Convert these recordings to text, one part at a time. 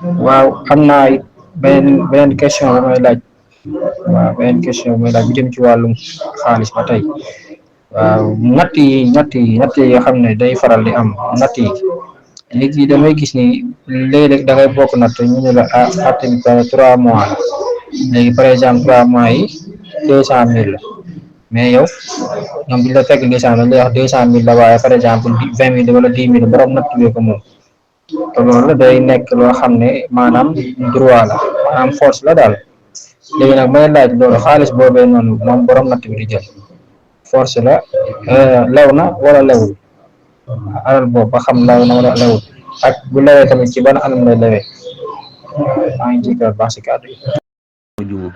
waaw xam naa it beneen question bu may laaj. waaw beneen question bu may laaj bu jëm ci wàllum xaalis ba tey. waaw natt yi nga xam ne day faral di am natt yi léegi damay gis ni léeg-léeg da ngay bokk natt ñu ne la atte bi par 3 mois la léegi par exemple 3 mois yi 200 000 la mais yow ñoom bi la fekk lisaan dañ lay wax 200 000 la waaye par exemple 20 000 wala 10 000 borom natt bee ko moom te loolu day nekk loo xam ne maanaam droit la maanaam force la daal léegi nag may laaj loolu xaalis boobee noonu moom borom natt bi di jël force la lew na wala lewul alal boobu ba xam lew na wala lewul ak bu lewee tamit ci ban anam lay lewee maa ngi jégal baax si kàddu yi.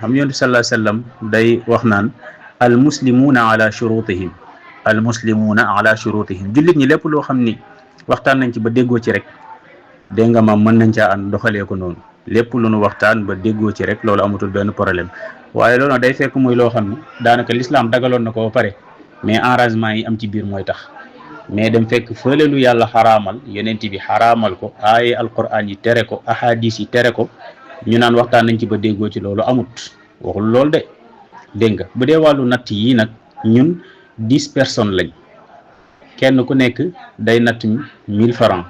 xam yonent bi sallallahu alayhi wa sallam day wax naan al muslimuuna ala shurutihim al muslimuuna ala shurutihim jullit ñi lépp loo xam ni waxtaan nañ ci ba déggoo ci rek dégg nga maam mën nañ caa ànd doxalee ko noonu lépp lu nu waxtaan ba déggoo ci rek loolu amatul benn problème waaye loolu nag day fekk muy loo xam ni daanaka l'islam dagaloon na ko ba pare mais arrangement yi am ci biir mooy tax mais dem fekk fële lu yàlla xaraamal yonent bi xaraamal ko aaye alquran yi tere ko ahadis yi tere ko ñu naan waxtaan nañ ci ba déggoo ci loolu amut waxul loolu de dégg nga bu dee wàllu natt yi nag ñun 10 personnes lañ kenn ku nekk day natt 1000 francs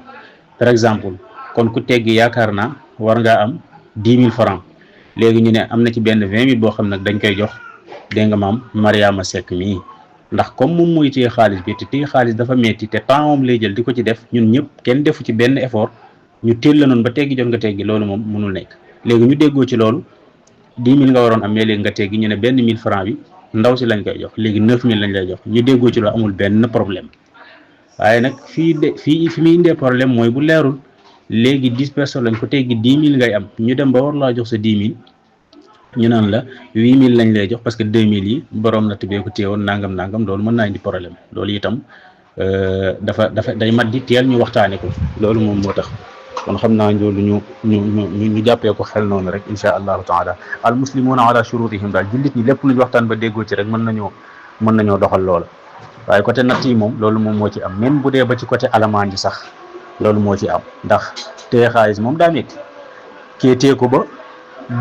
par exemple kon ku tegg yaakaar naa war ngaa am 10 000 francs léegi ñu ne am na ci benn 20 000 boo xam nag dañ koy jox dégg nga maam Mariama Seck mii ndax comme moom mooy téye xaalis bi te téye xaalis dafa metti te temps moom lay jël di ko ci def ñun ñëpp kenn defu ci benn effort ñu téel la noonu ba teggi jot nga teggi loolu moom mënul nekk léegi ñu déggoo ci loolu 10 000 nga waroon am mais léegi nga teggi ñu ne benn 1000 francs bi ndaw si lañ koy jox léegi 9000 lañ lay jox ñu déggoo ci loolu amul benn problème waaye nag fi muy indee problème mooy bu leerul léegi 10 personnes lañ ko teggi 10 000 ngay am ñu dem ba war laa jox sa 10 000 ñu naan la 8000 lañ lay jox parce que 2000 yi borom natt bee ko téewoon nangam loolu mën naa indi problème loolu itam dafa day mat di teel ñu waxtaane ko loolu moom moo tax kon xam naa loolu ñu jàppee ko xel noonu rek insha allahu taala al muslimuuna ala shurutihim daal jullit ñi lépp luñ waxtaan ba déggoo ci rek mën nañoo doxal loola waaye côté natt yi moom loolu moom moo ci am même bu dee ba ci côté alamaan ji sax loolu moo ci am ndax téye xaalis moom daa métti kee téye ko ba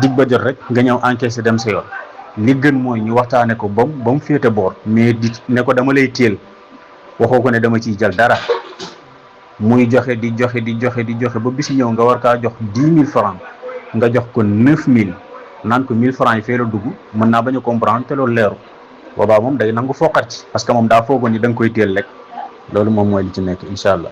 dig ba jot rek nga ñëw encaissé dem sa yoon li gën mooy ñu waxtaane ko ba mu féete boor mais di ne ko dama lay téel waxoo ko ne dama ciy jël dara muy joxe di joxe ba bisi ñëw nga war kaa jox 10 000 francs nga jox ko 9000 naan ko 1000 francs yi fee la dugg mën naa bañ a comprendre te loolu leeru boobaa moom day nangu foqat ci parce que moom daa foogoon ni da nga koy téel rek loolu moom mooy li ci nekk incha allah